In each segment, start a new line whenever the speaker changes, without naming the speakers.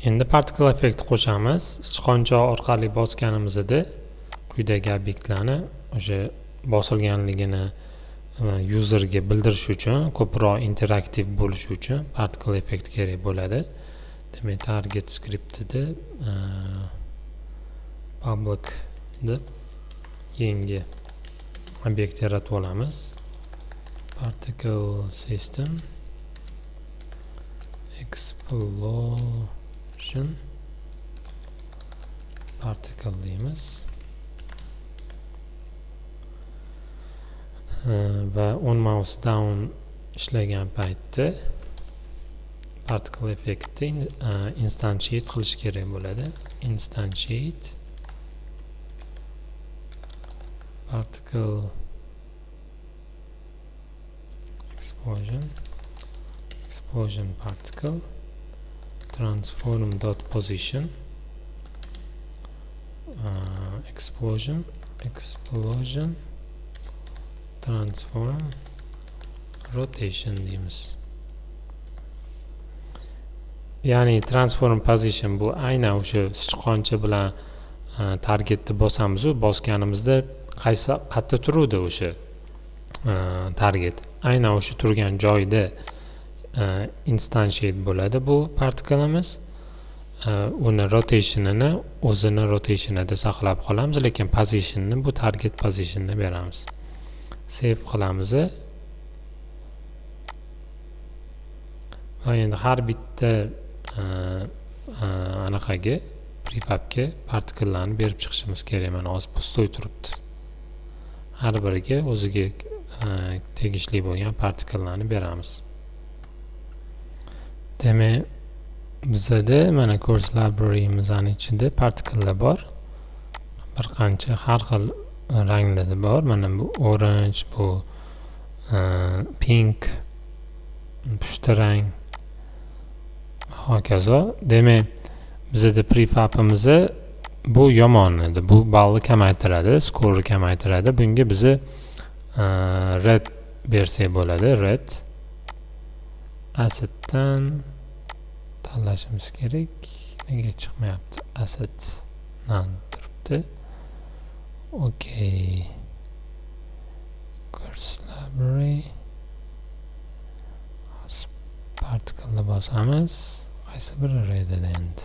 Endi particle effect qo'shamiz. Sichqoncha orqali bosganimizda quyidagi obyektlarni o'sha bosilganligini userga bildirish uchun, ko'proq interaktiv bo'lishi uchun particle effect kerak bo'ladi. Demak, target scriptida public deb yangi obyekt yaratib olamiz. Particle system explosion particle deymiz. Va on mouse down ishlagan paytda particle effectni instantiate qilish kerak bo'ladi. Instantiate particle explosion, explosion particle transform dot position, explosion, explosion transform rotation deymiz. Ya'ni transform position bu aynan o'sha sichqoncha bilan targetni bosamiz u, bosganimizda qaysi qayerda turuvdi o'sha target, aynan o'sha turgan joyda instantiate bo'ladi bu partiklimiz. Uni rotationini o'zini rotationida saqlab qolamiz, lekin positionni bu target positionni beramiz. Save qilamiz. Va endi har bitta anaqaga prefabga partikllarni berib chiqishimiz kerak. Mana hozir pustoy turibdi. Har biriga o'ziga tegishli bo'lgan partikllarni beramiz. Demak, bizada mana course library'imizning ichida partikllar bor. Bir qancha har xil ranglarda bor. Mana bu orange, bu pink, pushti rang, hokazo. Demak, bizada prefabimizni bu yomon edi. Bu balli kamaytiradi, skorni kamaytiradi. Bunga bizni red bersak bo'ladi. Red assetdan tanlashimiz kerak. Nega chiqmayapti? Asset nan turibdi. Okay. Course library particle'ni bosamiz. Qaysi biri red edi endi?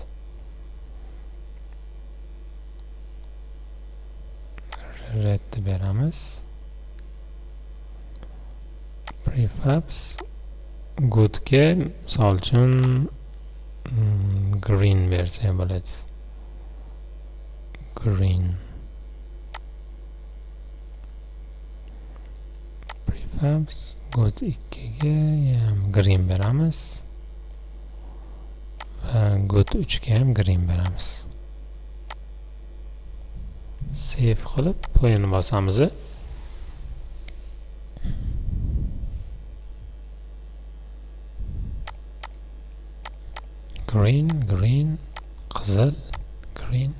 Redni beramiz. Prefabs goodga misol uchun green bersak bo'ladi. Green. Prefabs good 2ga ham green beramiz. Va good 3ga ham green beramiz. Save qilib playni bosamiz. Green, green, qizil, green.